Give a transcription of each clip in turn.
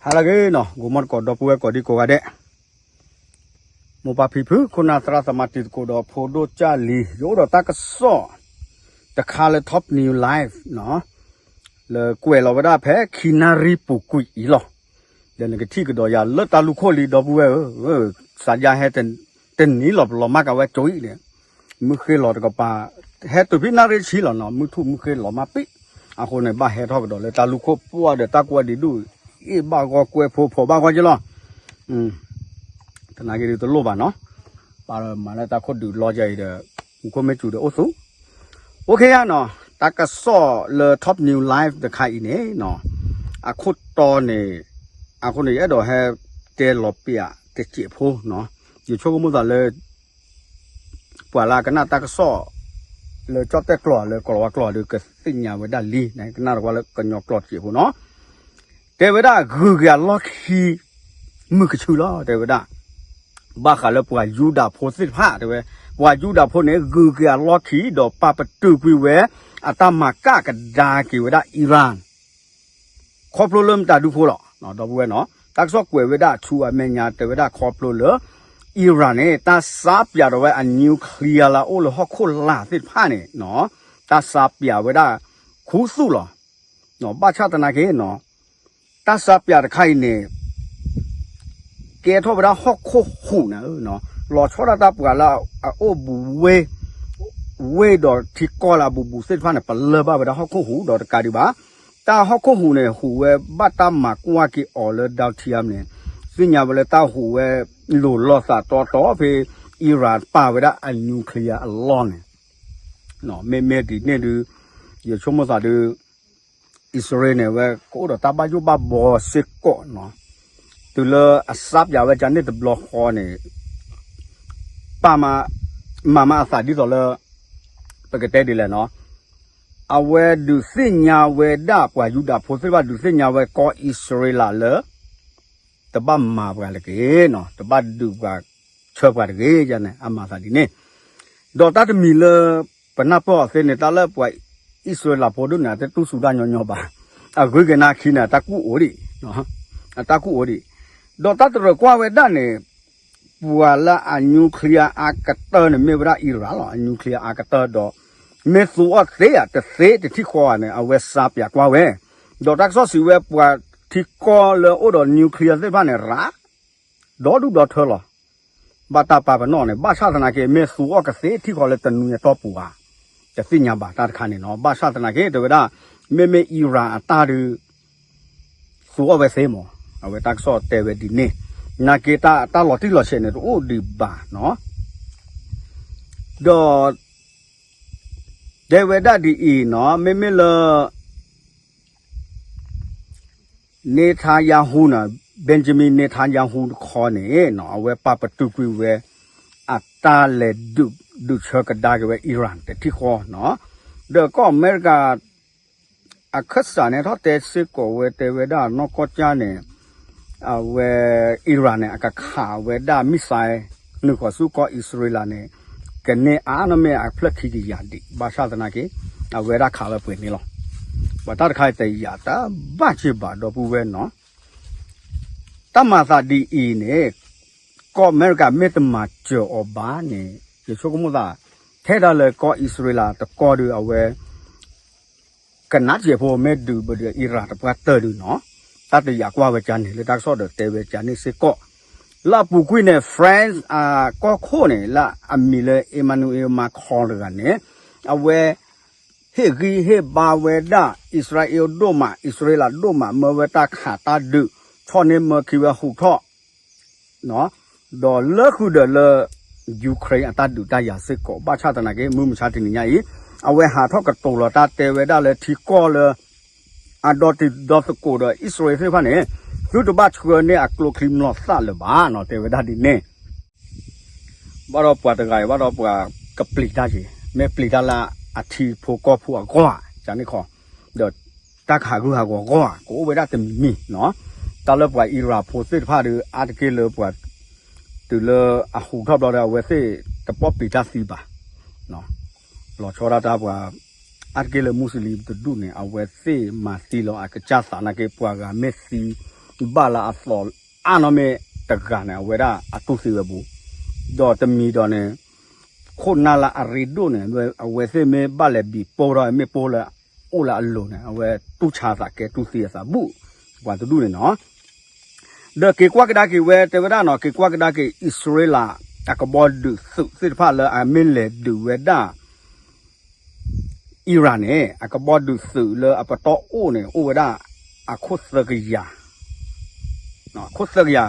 ဟါလၢအဂ့ၤနီၤ, ဂီၤမီၢ်သကိး ဒီပုၢ်ဝဲၢ်ကိးဒံကိးဂၤဒဲး, မိၢ်ပၢ်ဖံဖု ခိၣ်နၢ်သရၣ်သမါတံၤသကိးဒီးဖိဒိၣ်ကၢ်လံၤ, ယအိၣ်ဒီးတၢ်ကစီၣ်တခါလၢ Top News Live နီၤ, လၢကွဲးလီၤဝဲဒၣ်ဖဲခံနၣ်ရံၣ်ပူၤကွံာ်အံၤလီၤ. ဒီးနကထံၣ်ကဒီးယၤလၢတၢ်လူၢ်ခိၣ်လံ ဒီပုၢ်ဝဲၢ်ဧၢ, စးယါဟဲတနံၤလီၤ ပလီၤမၢ်ကဝဲကၠိအံၤန့ၣ်, မုၢ်ဃ့လီၤတကပၤ, ဟဲတုၤဖဲနၣ်ရံၣ်ဆံလီၤနီၤ, မုၢ်ထူၣ်မုၢ်ဃ့လီၤမၢ်ပ့ၣ်, အဃိန့ၣ် ဘၣ်ဟဲထီၣ်ကဒီးလၢတၢ်လူၢ်ခိၣ်ပှၢ်ဒီးတၢ်ကိးဒံးဒူၣ်, အ့ၣ်ဘၣ်ဂီၢ်ကွဲဖိဖီၣ်ဘၣ်ဂီၢ်က့လီၤ. သနာ်က့ဒုးတလိၣ်ဘၣ်နီၤ, ပာ်မၤလၢတၢ်ခိၣ်ဒုးလီၤယၤအံၤဒီး, မူခိၣ်မ့ၢ်စူၤဒီးအိၣ်သူ, အိၣ်ခ့ယါနီၤ, တၢ်ကစီၣ်လၢ Top News Live တခါအံၤန့ၣ်နီၤ, အခိၣ်တီန့ၣ်, အဃိန့ၣ် ယအဲၣ်ဒိးဟဲတဲလီၤပျးတစဲးဖိနီၤ, ယဆိကမိၣ်သးလၢ ပှၤလၢအကနၣ်တၢ်ကစီၣ် လၢကၠီၣ်တဲၣ်ကျိာ် လၢကီၤလၤဝါကျိာ်ဒီး ကသ့ၣ်ညါဝဲဒၣ်လံ, ကနၣ်တကွၢ်လၢကညီကျိာ်တစဲးဖိနီၤ, တဲဝဲဒၣ်ဂုၤက့ၤအလီၢ်ခံ မုၢ်ကဆူလီၤ တဲဝဲဒၣ်, ဘၣ်ဃးလၢပှၤယူဒၤဖိသ့ၣ်တဖၣ် တဲဝဲ, ပှၤယူဒၤဖိန့ၣ် ဂုၤက့ၤအလီၢ်ခံဒီးပာ်ပတုာ်ကွံာ်ဝဲ အတၢ်မၤကၣ်ကဒါက့ၤဝဲဒၣ် Iran ခီဖျိလၢမတၤဒုဖိလီၤ, ဒီပုၢ်ဝဲၢ်နီၤ, တၢ်ကစီၣ်ကွဲးဝဲဒၣ်ဆူအမဲာ်ညါ တဲဝဲဒၣ်ခီဖျိလၢ Iran န့ၣ် တၢ်စါပၠးဒီးဝဲအ nuclear လၢအအိၣ်လၢဟီၣ်ခိၣ်လာ်သ့ၣ်တဖၣ်န့ၣ်, တၢ်စါပၠးဝဲဒၣ်ခူသူၣ်လီၤ, ဘၣ်ဆၣ်သနာ်က့နီၤ, တၢ်စါပၠးတခါအံၤန့ၣ် ကဲထီၣ်ဝဲဒၣ်ဟီၣ်ခိၣ်ဟူးန့ၣ်, လီၤဆီဒၣ်တၢ်ပှၤလၢအအိၣ်ဘူးဝ့ၢ်, ဝ့ၢ်ဒီးထံကီၢ်လၢအဘူးဘူးသ့ၣ်တဖၣ်န့ၣ် ပလၢၢ်ဘၣ်ဝဲဒၣ်ဟီၣ်ခိၣ်ဟူးဒီးတကးဒံးဘၣ်, တၢ်ဟီၣ်ခိၣ်ဟူးန့ၣ် ဟူးဝဲဘၣ်တၢ်မၤကွၢ်က့ၤအီၤလၢ Dotium န့ၣ်, သ့ၣ်ညါဝဲလၢတၢ်ဟူးဝဲလိၤလိာ်သးတီတီဖဲ Iran ပာ်ဝဲဒၣ်အ nuclear အလီၢ်န့ၣ်, မ့မ့ၢ်ဒ်န့ၣ်ဒုး, ယဆိကမိၣ်သးဒုး အံၣ်စရ့လးန့ၣ် အဝဲကအိၣ်ဒီးတၢ်ဘၣ်ယိၣ်ဘၣ်ဘီစ့ၢ်ကီးနီၤ, တုၤလၢအစါပၠးဝဲဒၣ်န့ၣ်တဘျီဃီန့ၣ်, ပာ်မၤ, မၤမၤအသးဒ်သိးလၢ ပကတဲဒ်လဲၣ်နီၤ, အဝဲဒုးသ့ၣ်ညါဝဲဒၣ်ပှၤယူဒၤဖိသ့ၣ်တဖၣ် ဒုးသ့ၣ်ညါဝဲကီၢ်အံၣ်စရ့လးလၢ တဘၣ်မၤပှၤတဂ့ၤနီၤ, တဘၣ်ဒုးပှၤဆၢပှၤတဂ့ၤယါန့ၣ် အမၤသးဒ်န့ၣ်, ဒီးတၢ်တမံၤလၢ ပနၢ်ပၢၢ်အီၤသ့န့ၣ် တၢ်လၢပှၤအံၣ်စရ့လးဖိဒိၣ်န့ၣ် အတတူၢ်စူၤတၢ်ညီညီဘၣ်, အဂုၤက့ၤနာ်ခံန့ၣ် အတၢ်ကူၣ်အိၣ်ဒံး, အတၢ်ကူၣ်အိၣ်ဒံး, ဒီးတၢ်တရၢၣ်ကွၢ်ဝဲဒၣ်န့ၣ် ပှၤလၢအ nuclear အကတၢၢ်န့ၣ် မ့ၢ်ဝဲဒၣ် Iran လီၤ, အ nuclear အကတၢၢ်ဒီး မ့ၢ်သူအီၤသ့ဧါ တသ့တထံၣ်ဃီဧါန့ၣ် အဝဲစါပၠးကွၢ်ဝဲ, ဒီးတၢ်ကစီၣ်စံးဝဲပှၤထံကီၢ်လၢအိၣ်ဒီး nuclear သ့ၣ်တဖၣ်န့ၣ် ရၤ ဒီဒူၣ်ဒီထၢလီၤ, ဘၣ်တၢ်ပာ်ပနီၣ်န့ၣ် ဘၣ်ဆၣ်သနာ်က့ မ့ၢ်သူအီၤကသ့ထံၣ်ဃီလၢတနွံအတီၢ်ပူၤဧါ, တသ့ၣ်ညါဘၣ်တၢ်တခါန့ၣ်နီၤ, ဘၣ်ဆၣ်သနာ်က့ တဲဝဲဒၣ် မ့မ့ၢ် Iran အတၢ်ဒုး သူအီၤဝဲသ့မး, အဝဲတၢ်ကစီၣ်တဲဝဲဒ်န့ၣ်, နာ်က့တၢ် တၢ်လီၤတံၢ်လီၤဆဲးန့ၣ် တအိၣ်ဒံးဘၣ်နီၤ, ဒီး တဲဝဲဒၣ်ဒ်အံၤနီၤ, မ့မ့ၢ်လၢ Netanyahu နီၤ, Benjamin Netanyahu တခီန့ၣ် အဝဲပာ်ပတုာ်ကွံာ်ဝဲ အတၢ်လဲၤဒုး ဒုးဆၢကဒါက့ၤဝဲ Iran တထံၣ်ဃီနီၤ, ဒီးကီၢ်အမဲရကၤ အခၢၣ်စးန့ၣ် ထီၣ်တဲစ့ၢ်ကီးဝဲတဲဝဲဒၣ်နီၢ်ကီၢ်ကၠၢ်န့ၣ် အဝဲ Iran န့ၣ် အကခးဝဲဒၣ် missile နုာ်ဃီၤဆူကီၢ်အံၣ်စရ့လးန့ၣ် ကန့ၢ်အါန့ၢ်မ့ၢ်အဖျၢၣ်ခံကယၤဒံး ဘၣ်ဆၣ်သနာ်က့ အဝဲဒၣ်ခးဝဲပှဲၤန့ၣ်လီၤ. ပှၤတၢ်တခါအံၤတယာ်တၢ်ဘၣ်စ့ၢ်ဘၣ်ဒီပုၢ်ဝဲၢ်နီၤ. တၢ်မၤသးဒ်အံၤန့ၣ် ကီၢ်အမဲရကၤမ့ၢ်တမၤစၢၤအီၤဘၣ်န့ၣ် ယဆိကမိၣ်သး ထဲဒၣ်လၢကီၢ်အံၣ်စရ့လးတကီၢ်ဒုးအဝဲ ကနးစဲးဖိမ့ၢ်ဒုးဘၣ်ဒီး Iran တပှၢ်တၢၢ်ဒုးနီၤ, တၢ်တယာ်ကွၢ်ဝဲကၠၢန့ၣ် လၢတၢ်ကစီၣ်ဒီးတဲဝဲကၠၢန့ၣ်စ့ၢ်ကီး, လၢအပူၤကွံာ်န့ၣ် France အကီၢ်ခိၣ်န့ၣ် လၢအမံၤလၢ Emmanuel Macron တဂၤန့ၣ် အဝဲ ဟ့ၣ်ဂံၢ်ဟ့ၣ်ဘါဝဲဒၣ် အံၣ်စရ့လးဒိၣ်မး အံၣ်စရ့လးဒိၣ်မး မၢဝဲတၢ်ခးတၢ်ဒုး ဆီၣ်န့ၢ်မၢခံဝဲဟူးထီၣ် ဒီးလၢဃုာ်ဒီးလၢ Ukraine အတၢ်ဒုးတၢ်ယၤစ့ၢ်ကီး ဘၣ်ဆၣ်သနာ်က့ မုၢ်မဆါတနံၤညါအံၤ အဝဲဟးထီၣ်ကတိၤလီၤတၢ်တဲဝဲဒၣ်လၢထံကီၢ်လၢ အဒီတံၤဒီသကိးဒီးအံၣ်စရ့လးသ့ၣ်တဖၣ်န့ၣ် သုတဘၣ်ဆှၢန့ၢ်အကျိချံမျိာ်သၣ်လၢၤဘၣ်နီၤ တဲဝဲဒၣ်ဒ်န့ၣ် ဘၣ်ဒီးပှၤတဂၤအံၤ ဘၣ်ဒီးပှၤကပျံၤတၢ်က့ၤ မ့ၢ်ပျံၤတၢ်လၢအထံဖိကီၢ်ဖိအဂီၢ်ဧါ ကန့ၣ်ခီ ဒီးတၢ်ကဟးဂူာ်ဟးဂီၤအဂီၢ်ဧါ ကအိၣ်ဝဲဒၣ်တမံၤမံၤနီၤ တၢ်လၢပှၤအံရၣ်ဖိသ့ၣ်တဖၣ်ဒီး အါတက့ၢ်လၢပှၤ တုၤလၢအဟူးထီၣ်ဘျီဒီး အဝဲသ့ၣ်တပိာ်ပျံၤတၢ်သံဘၣ် လီၤဆီဒၣ်တၢ်ပှၤ အါတက့ၢ်လၢမူစလံတဒူၣ်န့ၣ် အဝဲသ့ၣ်မၤသံလီၤအကစၢ်သးနာ်က့ ပှၤဂၤမ့ၢ်သံ ဘၣ်လၢအသီၣ်အါနီၢ်မ့ၢ်တဂၤန့ၣ် အဝဲဒၣ်အတူၢ်သံဝဲဘူး, ဒီးတမံၤဒီးန့ၣ် ခိၣ်နၢ်လၢအရ့ဒိၣ်န့ၣ် အဝဲသ့ၣ်မ့ၢ်ဘၣ်လဲၤဘံၣ်ပိၢ်ထီၣ် မ့ၣ်ပိၢ်လၢအအိၣ်လၢအလိၤန့ၣ် အဝဲတူၢ်ဆါအသးကဲတူၢ်သံအသးဘူး ပှၤတဒူၣ်န့ၣ်နီၤ. ဒီးက့ၤကွၢ်ကဒါက့ၤဝဲတဲဝဲဒၣ်နီၤ က့ၤကွၢ်ကဒါက့ၤ အံၣ်စရ့လး အကဘီဒုးသုးသ့ၣ်တဖၣ်လၢအမ့ၢ်လဲၤဒုးဝဲဒၣ် အံရၣ်န့ၣ် အကဘီဒုးသုးလၢအပတီၢ်အိၣ်န့ၣ် အိၣ်ဝဲဒၣ်အခိၣ်သၢကယၤ, အခိၣ်သၢကယၤ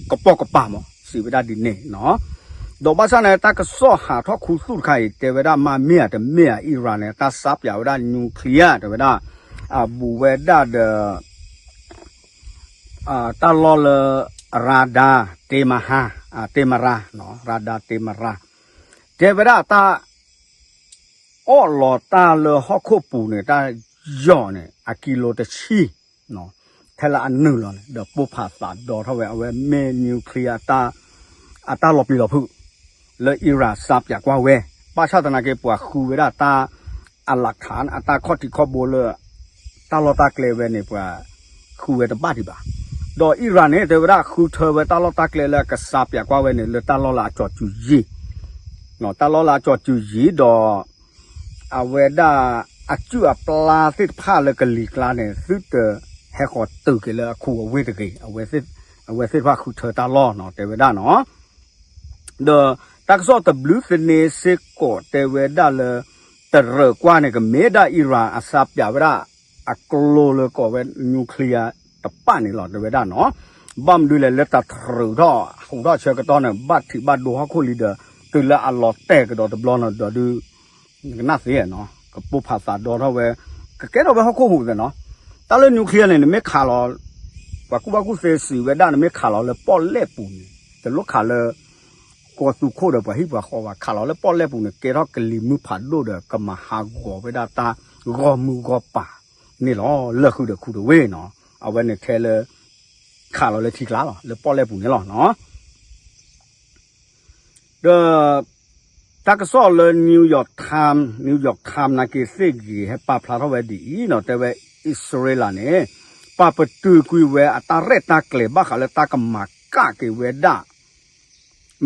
ကပိာ်ကပၤမး စံးဝဲဒၣ်ဒ်န့ၣ်နီၤ. ဒီးဘၣ်ဆၣ်န့ၣ် တၢ်ကစီၣ်ဟးထီၣ်ခူသူၣ်တခါအံၤ တဲဝဲဒၣ်မ့ၢ်မ့ၢ်ဧါတမ့ၢ်ဧါ အံရၣ်န့ၣ် တၢ်စးပၠးဝဲဒၣ် nuclear တဲဝဲဒၣ် အဘူးဝဲဒၣ်ဒီး တၢ်လီၢ်လၢ ရၤဒါ တ့မဟါ တ့မရၤ ရၤဒါ တ့မရၤ တဲဝဲဒၣ်တၢ် အီၣ်လီၤတၢ်လၢဟီၣ်ခိၣ်ပူၤန့ၣ် တၢ်ယီၢ်န့ၣ် အကံလိတဆံ ထဲလၢအနုာ်လီၤန့ၣ် ဒီးပိၢ်ဖးသးဒီထီၣ်ဝဲ အဝဲမ့ၢ် nuclear အတၢ်လီၤပျံၤလီၤဖုး လၢအံရၣ်စးပၠးကွၢ်ဝဲ ဘၣ်ဆၣ်သနာ်က့ ပှၤဃုဝဲဒၣ်တၢ် အလးခး အတၢ်ခီၣ်ထံးခီၣ်ဘိလၢ တၢ်လီၢ်တၢ်ကျဲဝဲန့ၣ် ပှၤဃုဝဲတဘၣ်ဒံးဘၣ်. ဒီးအံရၣ်န့ၣ် တဲဝဲဒၣ်ဃုထၢဝဲတၢ်လီၢ်တၢ်ကျဲလၢအကစးပၠးကွၢ်ဝဲန့ၣ် လၢတၢ်လီၢ်လၢအကၠီၤစုၤယံၤ တၢ်လီၢ်လၢအကၠီၤစုၤယံၤဒီး အဝဲဒၣ်အစုၣ်အပျါသ့ၣ်တဖၣ်လၢကလံၤကျါန့ၣ် သုတဟဲဃီၤတုၤက့ၤလၢအခူအဝ့ၢ်တဂ့ၤ အဝဲသ့ၣ်တဖၣ်ဃုထၢတၢ်လီၢ်နီၤ တဲဝဲဒၣ်နီၤ. ဒီးတၢ်ကစီၣ်တဘျုးသန့စ့ၢ်ကီးတဲဝဲဒၣ်လၢ တရၢးကွၢ်န့ၣ် ကမ့ၢ်ဒၣ်အံရၣ်အစးပၠးဝဲဒၣ် အကျိလၢကိးဝဲ nuclear တပၣ်န့ၣ်လီၤ တဲဝဲဒၣ်နီၤ. ဘၣ်မနုၤလဲၣ် လၢတၢ်တရၢးထီၣ် ဟူးထီၣ်ဆၢကတီၢ်န့ၣ် ဘၣ်ထံးဘၣ်ဒိဟီၣ်ခိၣ်လံဒီး တုၤလၢအလီၤတဲာ်ကဒီးတဘျီနီၤ ဒီးဒုး နကနၣ်သ့နီၤ ကပိၢ်ဖးသးဒီထီၣ်ဝဲ ကကဲထီၣ်ဝဲဟီၣ်ခိၣ်ဟူးသ့နီၤ. တၢ်လၢ nuclear န့ၣ် နမ့ၢ်ခးလီၤ ပှၤကူၣ်ဘၣ်ကူၣ်သ့စံးဝဲဒၣ် နမ့ၢ်ခးလီၤလၢပီၣ်လဲၣ်ပူၤန့ၣ် တလိၣ်ခးလၢ ကီၢ်သူခိၣ်ဒီးပှၤဟံၣ်ပှၤဃီဘၣ် ခးလီၤလၢပီၣ်လဲၣ်ပူၤန့ၣ် ကဲထီၣ်ကလံၤမုၢ်ဖးဒိၣ်ဒီး ကမၤဟးဂီၤဝဲဒၣ်တၢ်ဂီၢ်မုၢ်ဂီၢ်ပၤန့ၣ်လီၤ. လၢာ်ဃုာ်ဒီးခူတဝ့ၢ်နီၤ အဝဲန့ၣ်ထဲလၢ ခးလီၤလၢထံကျါလီၤ လၢပီၣ်လဲၣ်ပူၤန့ၣ်လီၤနီၤ. ဒီး တၢ်ကစီၣ်လၢ New York Times New York Times နာ်က့ၤသ့ၣ်ဂ့ၤ ဟဲပာ်ဖျါထီၣ်ဝဲဒ်အံၤနီၤ တဲဝဲ အံၣ်စရ့လးန့ၣ် ပာ်ပတုာ်ကွံာ်ဝဲအတၢ်ရဲၣ်တၢ်ကျဲၤဘၣ်ဃးလၢတၢ်ကမၤကၣ်က့ၤဝဲဒၣ်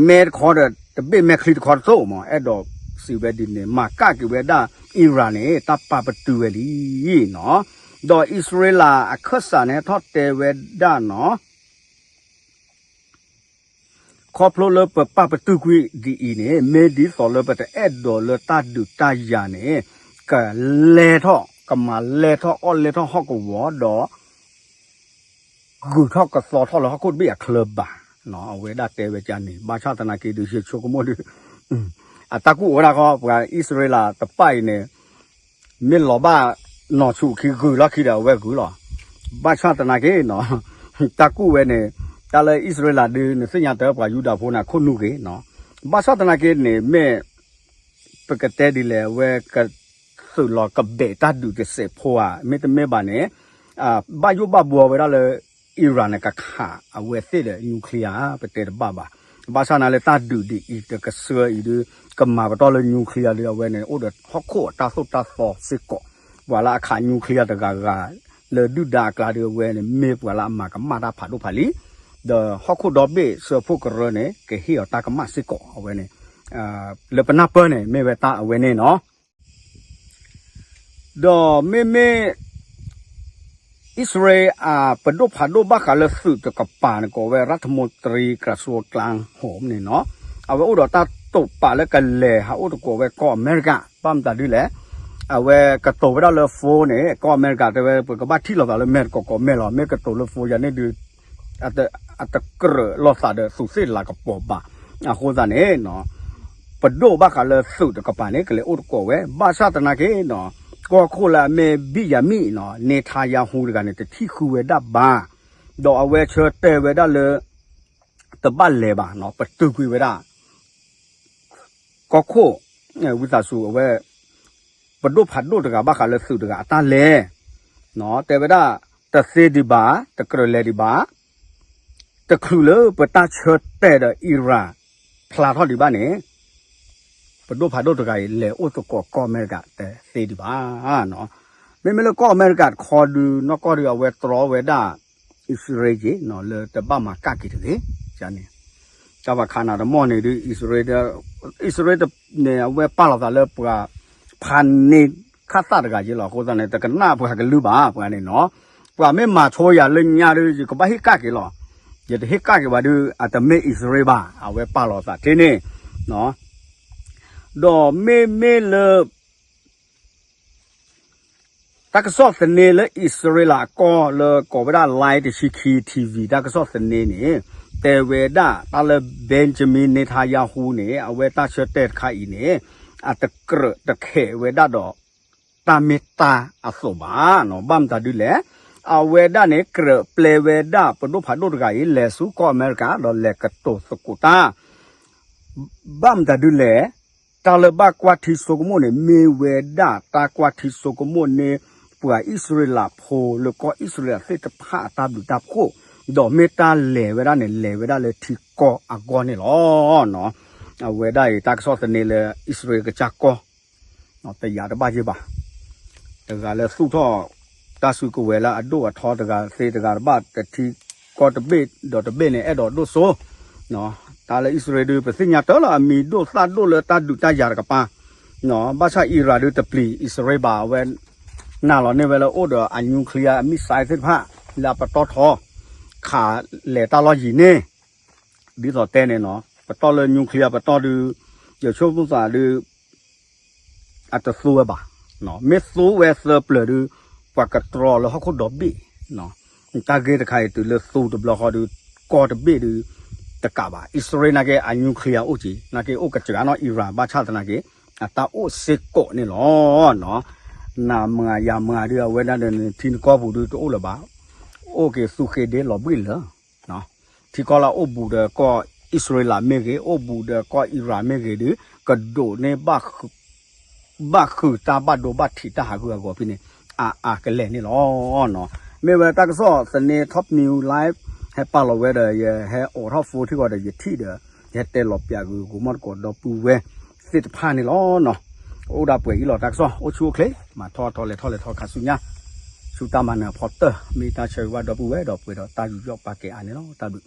မဲတခီဒီး တဘ့ၣ်မဲချံတခီတသိးမး အဲၣ်ဒိးစံးဝဲဒ်န့ၣ် မၤကၣ်က့ၤဝဲဒၣ် အံရၣ်န့ၣ် တၢ်ပာ်ပတုာ်ဝဲလံနီၤ. ဒီးအံၣ်စရ့လးအခၢၣ်စးန့ၣ် ဟဲထီၣ်တဲဝဲဒၣ်နီၤ ခီဖျိလၢပပာ်ပတုာ်ကွံာ်ဒ်အံၤန့ၣ် မ့ၢ်ဒ်သိးလၢပတအဲၣ်ဒိးလၢတၢ်ဒုးတၢ်ယၤန့ၣ် ကလဲၤထီၣ် ကမၤလဲၤထီၣ်အီၣ်လဲၤထီၣ်ဟီၣ်ကဝီၤဒီး ဂုာ်ထီၣ်ကသီထီၣ်လၢဟီၣ်ခိၣ်တဘ့ၣ်အချၢဘၣ်. အဝဲဒၣ်တဲဝဲကန့ၣ် ဘၣ်ဆၣ်သနာ်က့ဒုး ယဆိကမိၣ်ဒုး အတၢ်ကူၣ်အိၣ်ဝဲဒၣ်ဃီ ပှၤအံၣ်စရ့လးတပၣ်အံၤန့ၣ် မ့ၢ်လီၤဘၣ်နီၢ်ဆူၣ်ခံဂုာ်လီၢ်ခံဒီးအဝဲဂုာ်လီၤ. ဘၣ်ဆၣ်သနာ်က့နီၤ တၢ်ကူၣ်ဝဲန့ၣ် တၢ်လၢအံၣ်စရ့လးဒုး နသ့ၣ်ညါတၢ်ပှၤယူဒၤဖိန့ၣ် အခိၣ်နူာ်ဂ့ၤနီၤ. ဘၣ်ဆၣ်သနာ်က့န့ၣ် မ့ၢ် ပကတဲဒ်လဲၣ် အဝဲကသုးလီၤကဘဲးတၢ်ဒုးတစဲးဖိဧါ မ့တမ့ၢ်ဘၣ်န့ၣ် ဘၣ်ယိၣ်ဘၣ်ဘှီဝဲဒၣ်လၢ အံရၣ်န့ၣ် ကခးအဝဲသ့ၣ်ဒီး nuclear ပတဲတဘၣ်ဘၣ်. ဘၣ်ဆၣ်န့ၣ်လၢတၢ်ဒုးဒ်အံၤ တကဆှၢအံၤဒုး ကမၤပတီၢ်လၢ nuclear ဒုး အဝဲန့ၣ် အိၣ်ဒီးဟီၣ်ခိၣ်အတၢ်သိၣ်တၢ်သီစ့ၢ်ကီး ပှၤလၢအခး nuclear တဂၤဂၤ လၢဒုၣ်ဒါအကျါဒုး အဝဲန့ၣ် မ့ၢ်ပှၤလၢအမၤကမၣ်တၢ်ဖးဒိၣ်ဖးလံၤ ဒီးဟီၣ်ခိၣ်ဒီဘ့ၣ်စၢဖှိၣ်ကရၢန့ၣ် ကဟ့ၣ်အီၤတၢ်ကမၣ်စ့ၢ်ကီး အဝဲန့ၣ် လၢပနၢ်ပၢၢ်န့ၣ် မ့ၢ်ဝဲတၢ်အဝဲန့ၣ်နီၤ. ဒီးမ့မ့ၢ် အံၣ်စရ့လးအပဒိၣ်ဖးဒိၣ်ဘၣ်ဃးလၢသုးတကပၤန့ၣ် ကိးဝဲ ရၢၣ်ထမိတရံ ကရၢၣ်စိကျါဟိးန့ၣ်နီၤ အဝဲအိၣ်ဒီးတၢ်တိာ်ပာ်လၢကလဲၤဟးအိၣ်သကိးဝဲကီၢ်အမဲရကၤ ဘၣ်မတၤဒ်လဲၣ် အဝဲကတိၤဝဲဒၣ်လၢ phone န့ၣ် ကီၢ်အမဲရကၤတဲဝဲ ပကဘၣ်ထံၣ်လိာ်သးလၢမဲာ်သကိးကိးမဲာ်လီၤ မ့ၢ်ကတိၤလၢ phone ယၤန့ၣ်ဒုး အတကြၢးလိာ်သးဒီးသူးသ့ၣ်လၤကပီၤဘၣ်. အဃိသတးန့ၣ် ပဒိၣ်ဘၣ်ဃးလၢသုးတကပၤန့ၣ် ကလဲၤအိၣ်သကိးဝဲ ဘၣ်ဆၣ်သနာ်က့နီၤ ကီၢ်ခိၣ်လၢအမ့ၢ်ဘံၣ်ယၤမံၣ်နီၤ န့ထါယၤဟူတဂၤန့ၣ် တထံၣ်ဃုဝဲဒၣ်ဘၣ်. ဒီးအဝဲဆၢတဲာ်ဝဲဒၣ်လၢ တဘၣ်လဲၤဘၣ်နီၤ ပတုာ်ကွံာ်ဝဲဒၣ် ကီၢ်ခိၣ် ဝံသးစူၤအဝဲ ပဒိၣ်ဖးဒိၣ်တဂၤဘၣ်ဃးလၢသုးတဂၤအတၢ်လဲၤ တဲဝဲဒၣ် တသ့ဒံးဘၣ် တကြၢးလဲၤဒံးဘၣ် တချုးလၢပတၢ်ဆၢတဲာ်ဒီးအံရၣ် ဖျါထီၣ်ဒံးဘၣ်န့ၣ် ပဒိၣ်ဖးဒိၣ်တဂၤအံၤ လဲၤအိၣ်သကိးကီၢ်အမဲရကၤတသ့ဒံးဘၣ်. မ့မ့ၢ်လၢကီၢ်အမဲရကၤတခီဒုး နီၢ်ကီၢ်ဒုး အဝဲတြီဝဲဒၣ် အံၣ်စရ့လးက့ၤ လၢတဘၣ်မၤကၣ်က့ၤတဂ့ၤန့ၣ် တၢ်ဘၣ်ခးနၤတမီၢ်န့ၣ်ဒုး အံၣ်စရ့လး အံၣ်စရ့လးန့ၣ် အဝဲပာ်လီၤသးလၢပှၤ ဖးန့ၢ်ခၣ်သၣ်တဂၤက့ၤလီၤ. အဃိသတးန့ၣ် တကနၣ်ပှၤကလုၢ်ဘၣ် ပှၤန့ၣ်နီၤ. ပှၤမ့ၢ်မၤဆိယၤလၢညါဒုး ယကဘၣ်ဟ့ၣ်ကၣ်က့ၤလီၤ. ယတဟ့ၣ်ကၣ်က့ၤဘၣ်ဒုး အတမ့ၢ်အံၣ်စရ့လးဘၣ် အဝဲပာ်လီၤသးချ့န့ၣ် ဒီးမ့မ့ၢ်လၢ တၢ်ကစီၣ်သန့လၢအံၣ်စရ့လးအကီၢ်လၢကိးဝဲဒၣ် Line တဆံခံ ထံၣ်ဝံၤ တၢ်ကစီၣ်သန့န့ၣ် တဲဝဲဒၣ်တၢ်လၢ Benjamin Netanyahu န့ၣ် အဝဲတၢ်ဆၢတဲာ်တခါအံၤန့ၣ် အတကြၢးတခဲးဝဲဒၣ်ဒီး တၢ်မ့ၢ်တၢ်အသိးဘၣ်. ဘၣ်မတၤဒုလဲၣ်, အဝဲဒၣ်န့ၣ် ကြၢးပျဲဝဲဒၣ်ပဒိၣ်ဖးဒိၣ်တဂၤအံၤ လဲၤဆူကီၢ်အမဲရကၤ ဒီးလဲၤကတိၤသကိးတၢ် ဘၣ်မတၤဒုလဲၣ်, တၢ်လၢဘၣ်ကွၢ်ထံဆိကမိၣ်န့ၣ် မ့ၢ်ဝဲဒၣ်တၢ်ကွၢ်ထံဆိကမိၣ်န့ၣ် ပှၤအံၣ်စရ့လးဖိလၢကီၢ်အံၣ်စရ့လးသ့ၣ်တဖၣ်အတၢ်ဘျုးတၢ်ဖှိၣ်, ဒီးမ့ၢ်တၢ်လဲၤဝဲဒၣ်န့ၣ် လဲၤဝဲဒၣ်လၢထံကီၢ်အဂီၢ်န့ၣ်လီၤ. အဝဲဒၣ်အံၤ တၢ်ကစီၣ်သန့လၢအံၣ်စရ့လးကစၢ်ကီၢ် တယာ်တဘၣ်ယ့ၢ်ဘၣ်. တဂၤလၢသူၣ်ထီၣ်တၢ်စုကဝဲၤလၢအဒိၣ်အထီတဂၤသ့တဂၤတဘၣ် တထံကီၢ်တဘ့ၣ်ဒီးတဘ့ၣ်န့ၣ် အဲၣ်ဒိးဒိၣ်စိ တၢ်လၢအံၣ်စရ့လးဒုး ပသ့ၣ်ညါတၢ်လီၤ အမံၤဒိၣ်သၣ်ဒိၣ်လၢတၢ်ဒုးတၢ်ယၤတကပၤ, ဘၣ်ဆၣ်အံရၣ်ဒုးတပျံၤအံၣ်စရ့လးဘၣ် အဝဲ နာ်လီၤန့ၢ်ဝဲလၢအိၣ်ဒီးအ nuclear missile သ့ၣ်တဖၣ် လၢအပတီၢ်ထီ ခးလဲၤတၢ်လီၢ်ယံၤန့ၣ် ဒ်သိးတဲန့ၣ်နီၤ ပတီၢ်လၢ nuclear ပတီၢ်ဒုး ယဆိကမိၣ်သးဒုး အတသူဝဲဘၣ်, မ့ၢ်သူဝဲသၢပျၢၤဒုး ပှၤကတြီလၢဟီၣ်ခိၣ်ဒီဘ့ၣ်, တၢ်ဂ့ၢ်တခါအံၤတုၤလၢသူတဘျီဃီဒုး ကီၢ်တဘ့ၣ်ဒုး တကးဘၣ် အံၣ်စရ့လးနာ်က့ အ nuclear အိၣ်က့ၤ နာ်က့အိၣ်ကစှၤနီၤ အံရၣ် ဘၣ်ဆၣ်သနာ်က့ အတၢ်အိၣ်စ့ၢ်ကီးန့ၣ်လီၤ. နမၤယၤမၤဒုး အဝဲဒၣ်ဒီးထံနကီၢ်ပူၤဒုးတအိၣ်လၢၤဘၣ်, အိၣ်က့ၤသူဃ့ဒ့လီၤဘှံးလၢာ် ထံကီၢ်လၢအိၣ်ဘူးဒီးကီၢ်အံၣ်စရ့လးမ့ၢ်ဂ့ၤ အိၣ်ဘူးဒီးကီၢ်အံရၣ်မ့ၢ်ဂ့ၤဒုး ကဒိးန့ၢ် ဘၣ်ဃုာ်တၢ်ဘၣ်ဒိဘၣ်ထံးတၢ်ဟးဂူာ်ဟးဂီၤဖဲန့ၣ် အါအါကလဲာ်န့ၣ်လီၤ. မ့ၢ်ဝဲတၢ်ကစီၣ်သန့ Top News Live ဟဲပာ်လီၤဝဲဒီး ယဟဲအိးထီၣ် phone ထံဂီၤဒီး ယထံၣ်ဒီး ယဟဲတဲလီၤပၠးဂ့ၢ်ဂီၢ်မီၢ်သကိးဒီပုၢ်ဝဲၢ်သ့ၣ်တဖၣ်န့ၣ်လီၤ. အိၣ်ဒၣ်ပှဲၤအံၤလီၤ တၢ်ကစီၣ် အိၣ်ဆူၣ်အိၣ်ချ့ မၤထီၣ်ထီလဲၤထီၣ်လဲၤထီခါဆူညါ ဆူတၢ်မၤနၢၤအဖီတၢၢ် မ့ၢ်တၢ်ဆၢဂ့ၤဘၣ်ဒီပုၢ်ဝဲၢ်ဒီးပှဲၤဒီးတၢ်ယူးယီၣ်ပာ်ကဲအါန့ၣ်လီၤ. တၢ်ဘျုး